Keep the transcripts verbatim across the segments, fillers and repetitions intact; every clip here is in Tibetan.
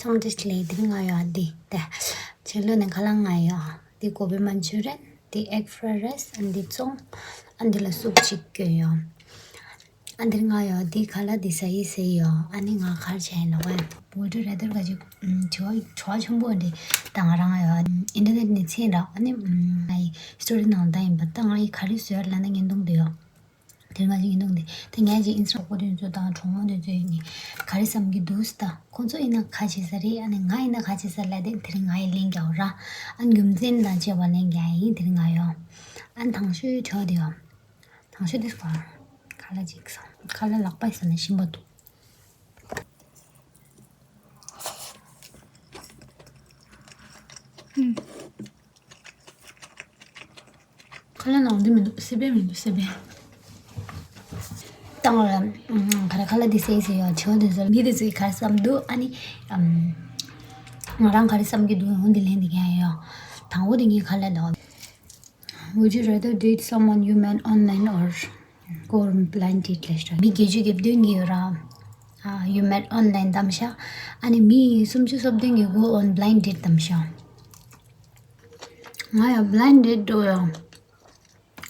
ཚང་བཀྲ་ཤིས་བདེ་ལེགས། འདི་ང་ཡོད། འདི་དེ་ཕྱི་ལོ་ནས་ཁ་ལག་ང་ཡོད། འདི་ཀོ་བི་མན་ཆུ་རན། འདི་ཨེག་ཕ་རའེད་རའིས། ཨ་འདི་ཙོང་། ཨ་འདི་ལ་སུབ་ཅིག་གྱོན་ཡོད། ཨ་འདིར་ང་ཡོད། འདི་ཁ་ལག་འདི་ཟ་ཡི་ཟེར་ཡོད། ཨ་ནི་ང་གར་བྱས་ཡིན་ལོ་ཝེ། བོད་དུ་རེ་དོར་ག་ཅིག་དྲི་བ་དྲི་བ་ཆེན་པོ་འདི་ད་ང་རང་ཡོད། ཨིན་ཊར་ནེཊ་ནས་ཚན་ར། ཨ་ནི་ང་ཡི་སི་ཊོ་རི་ནང་ད་ཡིན་པ། ད་ང་ཡི་ག་རེ་བཟོས་ལ་ན་བརྙན་ཐུང་འདི་ཡོད། དེ་རིང་ང་ཅིག་ཡིན་འདུག་འདི། དེ་ངས་ཅིག་ཨིན་སི་ཊ་གོ་དོན་ཚོ་དང་གྲོགས་མོ་དེ་ཚོ་ཡིན་ནི་ག་རེ་བསམ་གྱི་འདུག་ཟེར། ད་ཁོང་ཚོ་ཡིན་ན་ག་བྱེད་ས་རེད། ཨ་ནི་ང་ཡིན་ན་ག་བྱེད་ས་ལ། དེ་དེ་རིང་ང་ཡི་ལན་རྒྱག་ར། ཨ་རྒྱུ་མཚན་དང་བཅས་པ་ལན་རྒྱག་ཡིན། དེ་རིང་ང་ཡོང་། ཨ་དང་ཤོས་ཆོག་དེ་ཡོང་། དང་ཤོས་དེ་སྐོར་ཁ་ལག་ཅིག་ཟ། ཁ་ལག་ལག་པ་ཟ་ན་ཞིམ་པ་འདུག་ཁ་ལག་ནང་འདི་མི་འདུག་སི་པན་མི་འདུག་སི་པན། ད་ང་ལ་ག་རེ་ཁ་ལག་འདི་ཟས་ཟེར་ཡོད། བྱེད་པ་འདི་ཚོ་མི་དེ་ཚོས་ག་རེ་བསམ་འདུག་ཨ་ནི་ང་རང་ག་རེ་བསམ་གྱི་འདུག་འོ་འདི་ལན་འདི་རྒྱག་ཡོད། དང་པོ་དེ་ངའི་ཁ་ལག་ལ། Would you rather date someone you met online or go on blind date ལབ་ཤག་མི་བརྒྱད་ཅུ་གྱ་བདུན་གྱིས་ར། ཨ། you met online བདམས་ཤག་ཨ་ནི་མི་སུམ་ཅུ་སོ་བདུན་གྱིས་go on blind date བདམས་ཤག་ང་ཡང་blind date འགྲོ་ཡང་།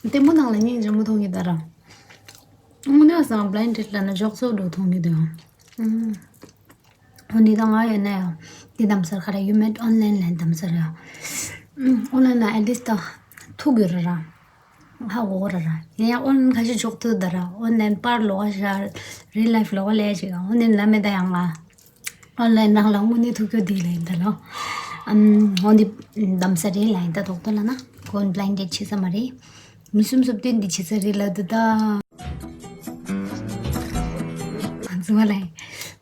ལྟད་མོ་ནང་ལ་སྙིང་རྗེ་མོ་མཐོང་གི་ད་ར། དངོས་གནས་སང་blind date ལབ་ན་འཇོག་ཚོགས་འགྲོ་མཐོང་གི་འདུག་ཨང་། འོ་འདི་ད་ང་ཡོད་ན་ཡང་འདི་བདམས་ཚར། ག་རེ་you met online ལབ་བདམས་ཚར་ཡང་། ཨོན་ལན་ལ་at least ད་ཐུག་ཡོད་ར་ར། ཧ་གོ་ར་ར། ཡིན་ཡང་ཨོན་ལན་ཁ་ཤས་འཇོག་ཐུབ་ད་ར། ཨོན་ལན་པར་ལོགས་ཀ་ཤར། real life ལོགས་ཀ་ལས་ཅིག་ཨོན་ལན་ལ་མེད་ད་ཡང་ང་། ཨོན་ལན་ནང་ལ་དངོས་གནས་ཐུག་རྒྱུ་འདི་ལ་ཡིན་ད་ལོ། ཨམ། འོ་འདི་བདམས་ས་རེད་ལ་ཡིན་ད་ཐོག་ཏུ་ལ་ན། go on blind date བྱེད་ས་མ་རེད། མི་སུམ་སུམ་སྟོན་འདི་བྱེད་ས་རེད་ལ་འདི་ད། ང་ཚོ་ལ་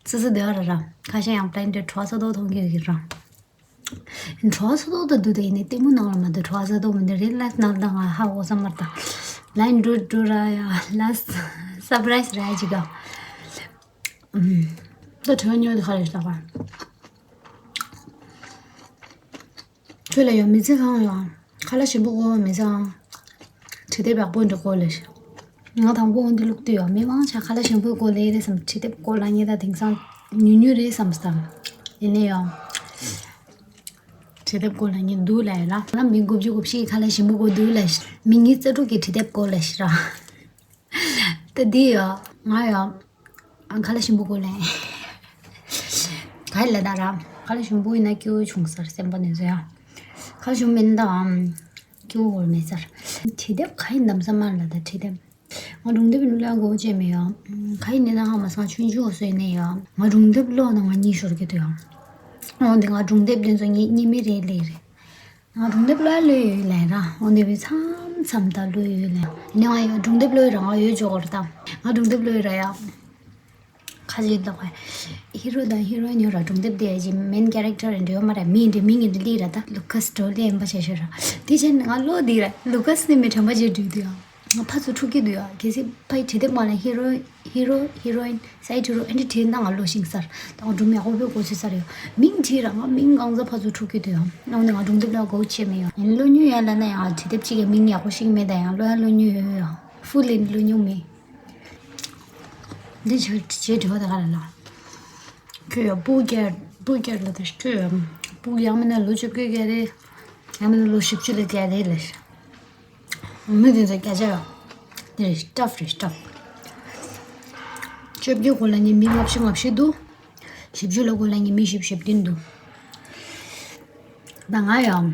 སོ་སོ་འདི་བ་ར་ར། ཁ་ཤས་ཡང་blind date གྲོགས་ས་ཏོག་མཐོང་གི་ཡོད་ཀྱི་ར། གྲོགས་ས་ཏོག་ད་འདུག་ད་ཡིན་ནི་ལྟད་མོ་ནང་ལ་མ་འདུག་གྲོགས་ས་ཏོག་མི་འདུག real life ནང་ད་ང་ཧ་གོ་ས་མ་རེད་ད། blind date འགྲོ་ར་ཡ་ལ་surprise ར་ཅིག་ག་ད་དྲི་བ་ཉོ་དེ་ག་རེ་ཞིག་ལབ་པ། ཁྱོད་ལ་ཡང་མི་ཚེ་གང་ཡང་ཁ་ལག་ཞིམ་པོ་དགོས་མི་ཚེ་གང་། བྲིས་དེབ་ཡག་པོ་འདྲ་དགོས་ལ་ཞིག་ང་དང་པོ་འོ་འདི་ལུག་ཏུ་ཡོད། མི་མང་ཆ་ཁ་ལག་ཞིམ་པོ་དགོས་ལེ་རེད་བསམ། བྲིས་དེབ་དགོས་ལ་ངེད་ད་དེང་སང་ཉུང་ཉུང་རེད་བསམ་སྟངས་ཡིན་ནའི་ཡང་། བྲིས་དེབ་དགོས་ལ་ངེད་འདུག་ལ་ཡ་ལ་ང་མི་དགུ་བཅུ་གོ་བཞི་ཁ་ལག་ཞིམ་པོ་དགོས་འདུག་ལ་ཞིག་མི་ཉི་ཤུ་རྩ་དྲུག་གི་བྲིས་དེབ་དགོས་ལ་ཞིག་ར། ད་འདི་ཡོད་ང་ཡོད། ཨ་ཁ་ལག་ཞིམ་པོ་དགོས་ལེ། ག་ལ་ད་ར། ཁ་ལག་ཞིམ་པོ་ཡིན་ན་སྐྱིད་པོ་བྱུང་ས་རེད་སེམས་པ་ནས་བཟོ་ཡ། ཁ་ལག་ཞིམ་པོ་མིན་ད་ཨམ། སྐྱིད་པོ་མེད་ས་རེད། བྲིས་དེབ་ག་ཡིན་བདམས་ས་མ་ལ་ད་བྲིས་དེབ། ང་སྒྲུང་དེབ་ལ་མགོ་བོ་བཅད་མེད་ཡ། ག་ཡིན་ནི་ན་ཧ་མ་སང་ཆུང་ཆུང་བཟོས་ནས་ཡ། ང་སྒྲུང་དེབ་ཀློག་ན་ང་གཉིད་ཤོར་གི་འདུག་ཡ། འོན་ཏེ་ང་སྒྲུང་དེབ་དེ་ཚོ་ངས་རྙེད་མི་རེད་ལེ་རེད། ང་སྒྲུང་དེབ་ཀློག་ཡ་ལོས་ཡོད་ལེ་ར། འོ་འདི་བས་མཚམས་མཚམས་ད་ཀློག་ཡོད་ལེ། ནི་ང་ཡོད་སྒྲུང་དེབ་ཀློག་ཡོད་ར། ང་ཡོད་ཅོག་གོ་ར་ད། ང་སྒྲུང་དེབ་ཀློག་ཡོད་ར་ཡ། ཁ་ཅིག་ལ་ཧི་རོ་དང་ཧི་རོ་ཡིན་ཡོད་ར། སྒྲུང་དེབ་དེ་ཡ་ཅིག་main character ཡིན་འདྲ་ཡོད་མ་ར། མི་ཡིན་འདྲ་མི་ཡིན་འདྲ་ལི་ར་ད། ལུ་ཁ་སི་འགྲོ་ལེ་ཡིན་པ་བྱས་ཤོད་ར། དེ་བྱས་ནས་ང་ཀློག་དེ་ར་ལུ་ཁ་སི་ནི་མི་དྲན་པ་བྱས་འགྲོ་དུས་ཡ། ང་ཕར་ཚུར་འཁྲུག་གི་འདུག་ཡ། གལ་སྲིད་ཕ་ཡི་བྲིས་དེབ་མ་ལ་ཧི་རོ། ཧི་རོ། ཧི་རོ་ཡིན། སའི་ཌི་ཧི་རོ། ཨེ་འདྲ་བྲིས་ན་ང་ལོ་ཤིང་སར། ད་ང་སྒྲུང་ཡག་པོ་པོ་གོ་ཚོད་སར་ཡོད། མིང་བྲིས་ར་ང་མིང་གང་ཟག་ཕར་ཚུར་འཁྲུག་གི་འདུག་ཡ། ཨ་ནི་ང་སྒྲུང་དེབ་ལ་གོ་ཆེ་མེད་ཡ། ཡིན་ཀློག་མྱོང་ཡ་ལ་ན་ཡང་བྲིས་དེབ་གཅིག་གི་མིང་ཡག་པོ་ཤེས་མེད། ད་ཡང་ཀློག་ཡ་ཀློག་མྱོང་ཡོད་ཡ། ཧྥུ་ལིན་ཀློག་མྱོང་མེད། འདི་བྱས་བྲིས་བྲིས་བ་ད་ག་ར་ལ། ཁྱོད་ཡ་སྤུ་རྒྱལ་སྤུ་རྒྱལ་ལ་ད་ཁྱོད་ཡ་སྤུ་ཡང་མིན་ན་ལོ་བཅུ་དགུ་གི་རེད། ཡང་མིན་ན་ལོ་བཞི་བཅུ་ལ་རྒྱལ་རེད་ལ། མི་དེ་ཚོ་བརྒྱ་ཆ་ཡོད། དེ་རེད་སྟབས་རེད་སྟབས། བཅོ་བརྒྱད་གོ་ལ་ཉི་མི་ལྔ་བཅུ་ང་བཞི་འདུག་བཞི་བཅུ་ལ་གོ་ལ་ཉི་མི་བཞི་བཅུ་བདུན་འདུག་ད་ང་ཡང་།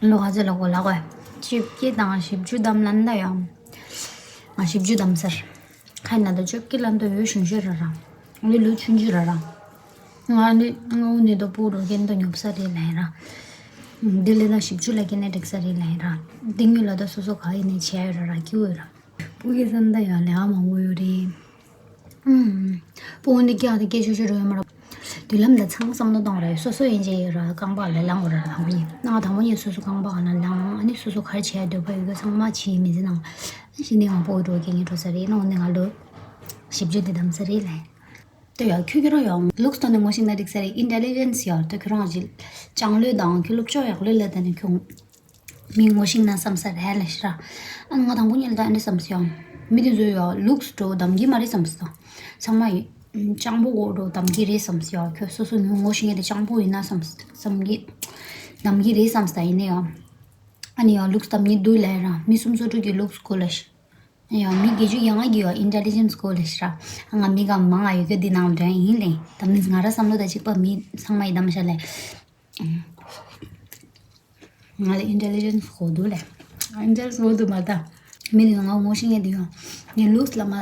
ལོ་ག་ཚོད་ལ་གོ་ལ་གོ་བཅོ་བརྒྱད་དང་བཞི་བཅུ་བདམས་ལན་ད་ཡང་། ང་བཞི་བཅུ་བདམས་ཚར། ཁ་ན་ད་བཅོ་བརྒྱད་ལ་འདོད་ཡོད་གཞོན་གཞོན་ར་ར། ལོ་ལོ་ཆུང་ཆུང་ར་ར། ང་ནི་ང་འུ་ནི་ད་སྤུ་རོ་རྒན་ད་ཉོབ་ས་རེད་ལ་ཡིན་ར། འདི་ལས་ད་བཞི་བཅུ་ལ་སྐྱེས་ན་འགྲིག་ས་རེད་ལ་ཡིན་ར། འདི་ངོས་ལ་ད་སོ་སོ་ག་ཡིན་ནས་བྱས་ཡོད་ར་ར་སྐྱིད་ཡོད་ར། སྤུ་གི་བསམ་ད་ཡང་ལས་ཀ་མང་པོ་ཡོད་རེད། ཨུམ། སྤུ་གུ་འདི་སྐྱག་དེ་སྐད་ཤོད་ཤོད་རོལ་མ་རོ། དུས་ལམ་དང་ཚང་བསམ་བློ་གཏོང་ར་ཡོད། སོ་སོ་ཡིན་གྱི་ཡོད་ར་རྐང་པ་ལ་ལངས་དགོས་ར་དང་པོ་ཉིད་ང་དང་པོ་ཉིད་སོ་སོ་རྐང་པ་ག་ན་ལངས། ཨ་ནི་སོ་སོ་ག་རེ་བྱས་འདོད་པ་ཡོད་ཚང་མ་བྱེད་མི་ཚེ་ནང་། ཨ་ཞི་ནས་ང་སྤུ་གུ་འགྲོ་རྒྱག་ངེས་འགྲོ་ས་རེད། ནང་ནས་ང་ལོ་བཞི་བཅུ་དེ་བདམས་ས་རེད་ལ། ད་ཡ་ཁྱོད་ཁྱོད་རང་ཡང་ལུགས་སྟོང་ནས་ངོ་ཤེས་ན་འགྲིག་ས་རེད། ཨིན་ཊེ་ལི་ཇེན་སི་ཡ་ད་ཁྱོད་རང་ཅིག་སྦྱང་ལོས་དང་ཁྱོད་སློབ་སྦྱོང་ཡག་ལོས་ལ་ད་ནི་ཁྱོད། མི་ངོ་ཤེས་ན་བསམ་ས་རེད་ལ་ཤི་ར། ཨ་ང་དང་པོ་ཉིད་ལ་ད་ཨ་འདྲ་བསམ་སོང་། མི་དེ་ཚོ་ཡང་ལུགས་འགྲོ་གདམ་གྱི་མ་རེད་བསམ་སོང་། ཚང་མ་ཡིན། སྤྱང་པོ་གོ་འགྲོ་གདམ་གྱི་རེད་བསམ་སི་ཡ། ཁྱོད་སོ་སོ་ངོ་ངོ་ཤེས་ངེས་དེ་སྤྱང་པོ་ཡིན་ན་བསམ་བསམ་གི་གདམ་གྱི་རེད་བསམ་སི་ད་ཡིན་ནའི་ཡ། ཨ་ནི་ཡ་ལུགས་གདམ་གྱི་འདུག་ལས་ར་མི་སུམ་སོ་དྲུག་གི་ལུགས་གོ་ལ་ཤི། ཡ་མི་དགེ་བཅུ་ཡ་ང་གི་ཡ་ཨིན་ཊེ་ལི་ཇེན་སི་གོ་ལ་ཤི་ར། ང་མི་ག་མང་ང་ཡོད་གི་འདི་ནང་འདྲ་ཡིན་ལེ། ད་མི་ང་ར་བསམ་བློ་ད་གཅིག་པ་མི་ཚང་མ་ཡི་གདམ་ཤ་ལས། ང་ལ་ཨིན་ཊེ་ལི་ཇེན་སི་གོ་འདུག་ལས། ཨིན་ཊེ་ལི་ཇེན་སི་གོ་འདུག་མ་ད། མི་ནི་ང་ངོ་ཤེས་ངེས་དེ་ཡོང་། ངས་ལུགས་ལ་མ་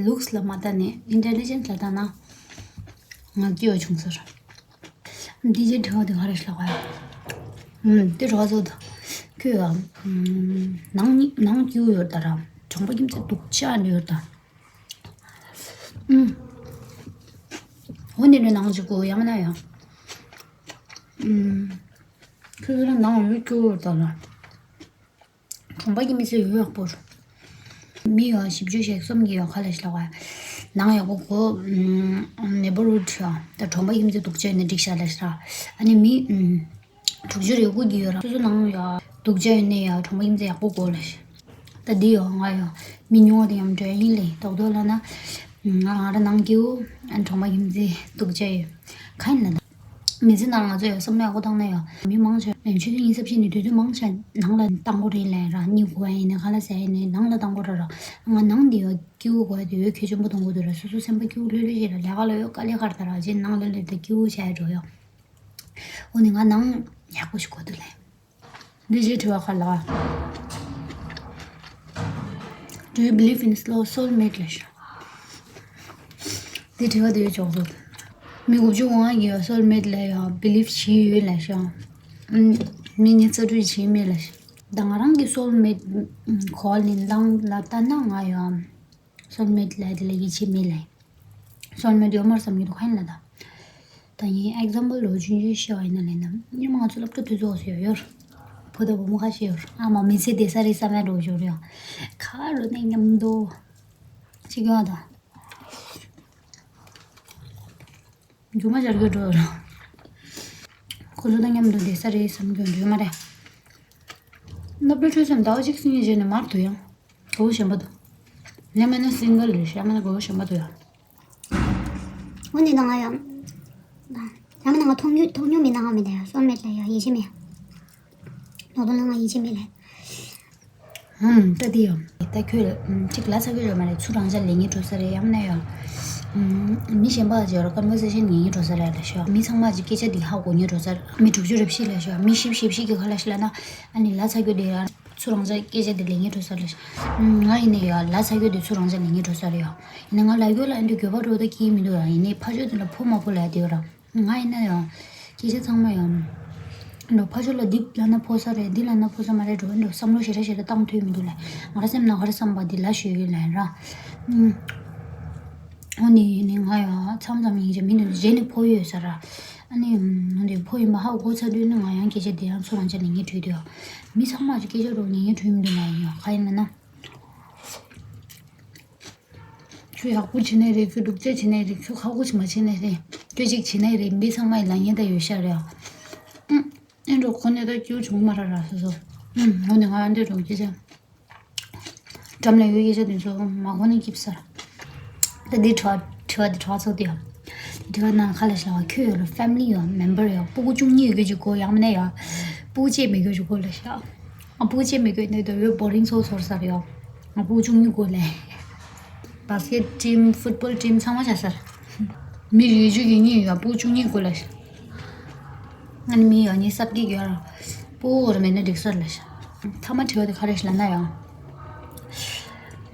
ལུགས་ལ་མ་ལྟ་ནས་ཨིན་ཊེ་ལི་ཇེན་སི་ལ་ལྟ་ན། ང་སྐྱོ་བ་བྱུང་ཟེར། འདི་ཅི་དྲི་བ་དེ་ག་རེ་ལབ་པ་ཡ། ཨུམ་དེ་རོ་བཟོ་དང་། ཁྱོད་ཡ། ཨུམ་ནང་ནང་སྐྱོ་ཡོད་ད་ར། གྲོང་པ་ཁྱིམ་ཚེ་སྡུག་ཅག་ཡོད་ད། ཨུམ། འོ་ནི་ནི་ནང་ཅི་གོ་ཡང་ན་ཡ། ཨུམ། ཁྱོད་རང་ནང་ཡོད་སྐྱོ་ཡོད་ད་ར། གྲོང་པ་གི་མི་ཚེ་ཡོད་ཡག་པོ་རེད། མི་ཡོད་བཞི་བཅུ་ཞིག་གསུམ་གྱི་ཡོད་ཁ་ལ་ཞིག་ལ་བ། ནང་ཡག་པོ་གོ། ནེ་བར་ཧུཌ་ཡོད་ད་གྲོང་པ་གི་མི་ཚེ་སྡུག་ཅག་ཡོད་ན་འགྲིག་ཤག་ལ་ཞིག་ལ། ཨ་ནི་མི། དྲུག་ཅུ་རེ་དགུ་གི་ཡོད་ར་སོ་སོ་ནང་ཡོད་སྡུག་ཅག་ཡོད་ན་ཡ་གྲོང་པ་གི་མི་ཚེ་ཡག་པོ་གོ་ལ་ཞིག་ད་འདི་ཡོད་ང་ཡོད་མི་ཉུང་བ་དེ་ཡང་འདྲ་ཡིན་ལེ་རྡོག་རྡོག་ལ་ན། ང་ང་ར་ནང་སྐྱིའུ་ཨན་གྲོང་པ་གི་མི་ཚེ་སྡུག་ཅག་ཡོད་ཁ་ཡིན་ལ་ད། མི་ཚེ་ནང་ང་ཚོ་ཡང་བསམ་བློ་ཡག་པོ་བཏང་ན་ཡང་མི་མང་ཆེ་ཆུ་ཚོད་ཉི་ཤུ་རྩ་བཞི་ནས་དུས་ཚོད་མང་ཆེ་ནང་ལ་བཏང་དགོས་རེད་ལབ་ར། གཉིད་ཁུག་ཡ་ཡིན་ན་ག་ལ་ཟ་ཡ་ཡིན་ན་ནང་ལ་བཏང་དགོས་ར་ར། ང་ནང་འདི་ཡོད་སྐྱིའུ་གོ་ཡ་དེ་ཡོད་གལ་ཆེན་པོ་གཏོང་དགོས་འདུག་ར། སོ་སོ་སེམས་པ་སྐྱིའུ་ལྷོད་ལྷོད་བྱེད་ར་ལས་ཀ་ལ་ཡོད་དཀའ་ལས་ཁར་ད་ར་རྗེས་ནང་ལ་སླེབས་ཏེ་སྐྱིའུ་བྱ་ཡ་འགྲོ་ཡོད། འོ་ནི་ང་ནང་ཡག་པོ་ཞིག་གོ་འདུག་ལས། འདི་ཅི་དྲི་བ་ཁ་ལ། Do you believe in soul soulmate ལ་ཤོག་འདི་དྲི་བ་འདི་ཡོད་ཆོག་སོ། མི་དགུ་བཅུ་གོ་ལྔ་གི་ཡོད་soulmate ལ་ཡོད་believe བྱེད་ཡོད་ལ་ཤོག་མི་ཉི་ཤུ་རྩ་དྲུག་བྱེད་མེད་ལ་ཤོག་ད་ང་རང་གི་soulmate གོ་ནི་ལང་ལ་ལྟ་ན་ང་ཡོད་soulmate ལ་དེ་ལ་ཡིད་ཆེས་མེད་ལ། སོལ་མེད་ཡོད་མ་རེད་བསམ་གྱི་འདུག་ཁ་ཡིན་ལ་ད། ད་ཡིན་example ལོ་ཆུང་ཆུང་ཤོས་ཡིན་ན་ལས་ན་སྔོན་མ་ང་ཚོ་སློབ་གྲྭ་དུས་ཚོགས་སུ་ཡོད་ཡོད། བུ་དང་བུ་མོ་ཁ་ཤས་ཡོད་ཨ་མ་མི་ཚེ་བདེ་ས་རེད་བསམ་ཡ་འགྲོ་ཞོར་ཡོད། ཁ་རུ་ནས་མཉམ་དུ་ཅིག་ཡོད་ད། རྒྱུ་མ་སྦྱར་གྱི་འགྲོ་ར། ཁོ་ཚོ་དང་མཉམ་དུ་བསྡད་ས་རེད་བསམ་གྱི་འདུག་མ་རེད། སློབ་གྲྭ་འཕྲོས་སམ་ཟླ་བ་གཅིག་སྲིད་ཉིན་རྗེས་ནས་མར་དུ་ཡང་གོ་བོ་གཞན་པ་དུ། ཡང་མིན་ན་single རེད་ཡང་མིན་ན་གོ་བོ་གཞན་པ་དུ་ཡང་། འོ་ནི་ད་ང་ཡང་། ཡང་མིན་ན་ང་ཐོག་མྱུ་ཐོག་མྱུ་མི་ན་ང་མི་ད་ཡང་སོ་མེད་ལ་ཡང་ཡིད་ཆེས་མེད། ནོ་དོ་ལ་ང་ཡིད་ཆེས་མེད་ལ། ཧམ། ད་དེ་ཡང་། ད་ཁྱོད་ལ་གཅིག་ལ་ཚ་གྱོད་ཡོད་མ་རེད་ཚུར་རང་ཅག་ལེན་ངེས་འགྲོ་ས་རེད་ཡང་ན་ཡང་། མི་གཞན་པ་ཅིག་ཡོད་ར་conversation ངེས་ངེས་འགྲོ་ས་རེད་ལ་ཤོག་མི་ཚང་མ་ཅིག་སྐད་ཆ་འདི་ཧ་གོ་ངེས་འགྲོ་ས་རེད་མི་དྲུག་ཅུ་རེ་བཞི་ལ་ཤོག་མི་བཞི་བཞི་བཞི་གི་ཁ་ལ་ཤི་ལ་ན། ཨ་ནི་ལ་ཚ་གྱོད་འདི་ཡང་ཚུར་རང་ཅག་སྐད་ཆ་འདི་ལེན་ངེས་འགྲོ་ས་རེད་ཤོག་ང་ཡིན་ན་ཡང་ལ་ཚ་གྱོད་འདི་ཚུར་རང་ཅག་ལེན་ངེས་འགྲོ་ས་རེད་ཡང་ཡིན་ན་ང་ལ་གྱོད་ལ་ཨ་འདི་འགྱོད་པ་འགྲོ་ད་ཀྱིས་མི་འདུག་ཡང་ཡིན་ནའི་ཕ་ཆོས་འདི་ལ་ཕོ་མ་ཕོ་ལ་ཡ་འདི་ཡོད་ར། ང་ཡིན་ན་ཡང་། སྐད་ཆ་ཚང་མ་ཡང་། འགྲོ་ཕ་ཆོས་ལ་འདི་ལབ་ན་ཕོ་ས་རེད་འདི་ལབ་ན་ཕོ་ས་མ་རེད་འགྲོ་འགྲོ་བསམ་བློ་ཞེ་དྲག་ཞེ་དྲག་བཏང་ཐུབ་མི་འདུག་ལ། ང་ར་སེམས་ནང་ག་རེ་བསམ་པ་འདི་ལ་ཞུ་ཡོད་ལ་ཡིན་ར། ཨུམ། འོ་ནི་ཡིན་ནི་ང་ཡང་མཚམས་མཚམས་ཡིན་ཅེ་མི་འདུག་རྗེས་ནི་ཕོ་ཡོད་ས་ར། ཨ་ནི་འོ་འདི་ཕོ་ཡིན་པ་ཧ་གོ་ཚར་དུས་ནི་ང་ཡང་སྐད་ཆ་འདི་ཡང་ཚུར་རང་ཅག་ལེན་ངེས་འགྲོ་འདུག་མི་ཚང་མ་ཅིག་སྐད་ཆ་རོགས་ལེན་ངེས་འགྲོ་མི་འདུག་ལ་ཡིན་ཡང་ག་ཡིན་ལ་ན། ཁྱོད་ཡག་པོ་བྱེད་ནའི་རེད་ཁྱོད་སྡུག་ཅག་བྱེད་ནའི་རེད་ཁྱོད་ཁག་པོ་ཅིག་མ་བྱེད་ནའི་རེད་ཁྱོད་ཅིག་བྱེད་ནའི་རེད་མི་ཚང་མ་ཡི་ལ་ཉེ་ད་ཡོད་ཤག་རེད་ཨ། ཨེ་འགྲོ་ཁོ་ནས་ད་སྐྱིད་པོ་བྱུང་མ་ར་ར་སོ་སོ། ཨུམ་འོ་ནས་ང་ཨ་འདྲས་འགྲོ་སྐད་ཆ། འགྲམ་ལ་ཡོད་སྐད་ཆ་དེ་ཚོ་མ་གོ་ནས་སྐྱིད་ས། ད་འདི་དྲི་བ་དྲི་བ་འདི་དྲི་བ་ཚོགས་དེ་ཡང་། འདི་དྲི་བ་ནང་ཁ་ལ་ཞིག་ལ་ཁྱོད་ཡོད་ལ་family ཡོད་member ཡོད་སྤུ་གུ་བཅུ་གཉིས་ཡོད་གི་གོ་ཡང་མིན་ན་ཡང་། སྤུ་གུ་གཅིག་མེད་གི་གོ་ལ་ཞིག་ཨ་སྤུ་གུ་གཅིག་མེད་གི་འདི་དུ་ཡོད་boring ཚོགས་ཚོར་ས་རེད་ཡོད། ང་སྤུ་གུ་བཅུ་གཉིས་གོ་ལས། Basket team football team ཚང་མ་བྱ་ས་རེད། མི་ཡོད་བཅུ་གི་གཉིས་ཡོད་སྤུ་གུ་བཅུ་གཉིས་གོ་ལ་ཞིག་ང་ནི་མི་ཡང་ཉིས་སབ་ཀྱི་ཡོད་ར། སྤུ་གུ་ར་མེད་ན་འགྲིག་ས་རེད་ལ་ཞིག་མཐའ་མ་དྲི་བ་དེ་ག་རེ་ཞིག་ལབ་ན་ཡང་།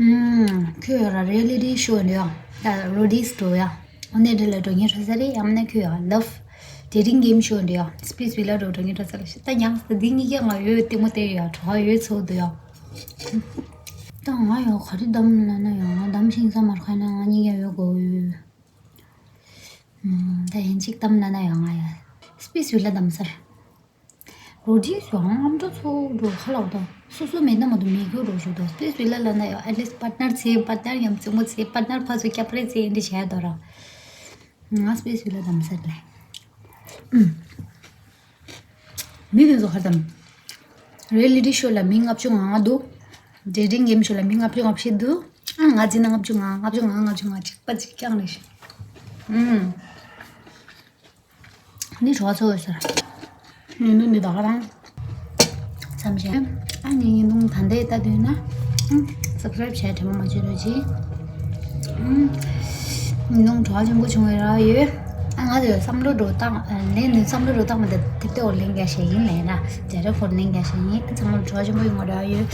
ཨུམ། ཁྱོད་ཡོད་ར་reality show འདི་ཡང་། ད་roadies འགྲོ་ཡ། འོ་ནས་འདི་ལ་འགྲོ་ཉེ་འགྲོ་ས་རེད་ཡང་མིན་ན་ཁྱོད་ཡང་love dating game show འདི་ཡང་Splitsvilla འགྲོ་འགྲོ་ཉེ་འགྲོ་ས་རེད་ཤི་ད་ཉང་ས་འདི་གཉིས་ཀ་ང་ཡོད་ལྟད་མོ་བལྟས་ཡོད་ཡ་གྲོགས་ཡོད་ཚོགས་འདུག་ཡ། ད་ང་ཡང་ག་རེ་གདམ་ལབ་ན་ཡང་ང་གདམ་ཤིང་ས་མར་ཁ་ན་ང་གཉིས་ཀ་ཡོད་དགོས་ཡོད། ད་ཡིན་གཅིག་གཏམ་ན་ན་ཡང་ང་ཡ། སྤེ་སུ་ལ་གཏམ་སར། རོ་ཇི་སུའང་ཨམ་ཅོག་ཚོ་འགྲོ་ཁ་ལག་དང་སོ་སོ་མེད་ན་མ་དུ་མེད་རྒྱུ་རོ་ཞུ་དང་སྤེ་སུ་ལ་ལ་ན་ཡང་at least partner ཚེ་partner ཡང་རྩེད་མོ་ཚེ་partner ཕ་ཚོ་སྐྱབས་རེ་ཚེ་འདི་བྱས་དོ་ར། ང་སྤེ་སུ་ལ་གཏམ་སར་ལ། མི་དེ་ཚོ་ཧར་དམ། Reality show ལ་མི་ལྔ་བཅུ་ང་ལྔ་འདུག Dating game show ལ་མི་ལྔ་བཅུ་ང་བཞི་འདུག་ཨ་ང་འཛིན་ན་ལྔ་བཅུ་ང་ལྔ་བཅུ་ང་ལྔ་བཅུ་ང་གཅིག་པ་གཅིག་རྐྱང་རེད་ཤག་ཨུམ། ནི་བྲོ་བ་ཚོ་ཡོད་ཟེར། ཉིན་དུ་འདི་ད་ག་རང་། མཚམས་བཞག་ཨ་ནི་ཉིན་དུང་ད་ལྟའི་ལྟ་དུས་ན། སབ་སི་ཀ་རེབ་བྱས་དྲན་པ་མ་བརྗེད་རོགས་གྱིས། ཉིན་དུང་བྲོ་བ་ཆེན་པོ་བྱུང་བའི་ར་ཡོད། ཨ་ང་དེ་བསམ་བློ་འགྲོ་སྟངས་ལན་ནི་བསམ་བློ་འགྲོ་སྟངས་མ་དེ་དེབ་ཏེ་འོ་ལན་རྒྱག་བྱས་ཡིན་ལན་ར། དེ་ར་ཁོར་ལན་རྒྱག་བྱས་ཡིན། ཚང་མ་བྲོ་བ་ཆེན་པོ་ཡོང་བ་ར་ཡོད།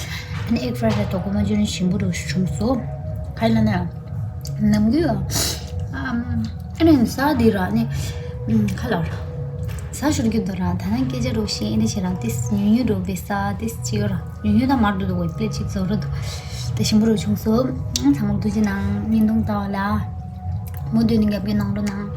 ཨ་ནི་ཨེག་ཧྥ་རའེ་རའེ་སི་དོ་ཀོ་མ་ཅུ་ནི་ཞིམ་པོ་རུ་བྱུང་སོ། ག་ཡིན་ལ་ན། ནམ་རྒྱུན། ཨ་ནི་ཟ་འདི་ར་ནི། ཁ་ལ་ར། ཟ་ཞོར་གྱི་འདུག་ར་ད་ནང་སྐད་ཆ་རོགས་ཤིག་ཨེ་འདྲ་བྱེད་ར་ཏིས་ཉུང་ཉུང་རོགས་བེ་ས་ཏིས་ཅིག་ཡོད་ར་ཉུང་ཉུང་ད་མར་འདུག་འདུག་བེ་པླེ་ཅིག་བཟོ་ར་འདུག་དེ་ཞིམ་པོ་རུ་བྱུང་སོ། ཚང་མ་ཐུགས་རྗེ་གནང་བརྙན་ཐུང་ལྟ་བ་ལ། མུ་མཐུད་ནས་རྒྱབ་སྐྱོར་གནང་རོགས་གནང་།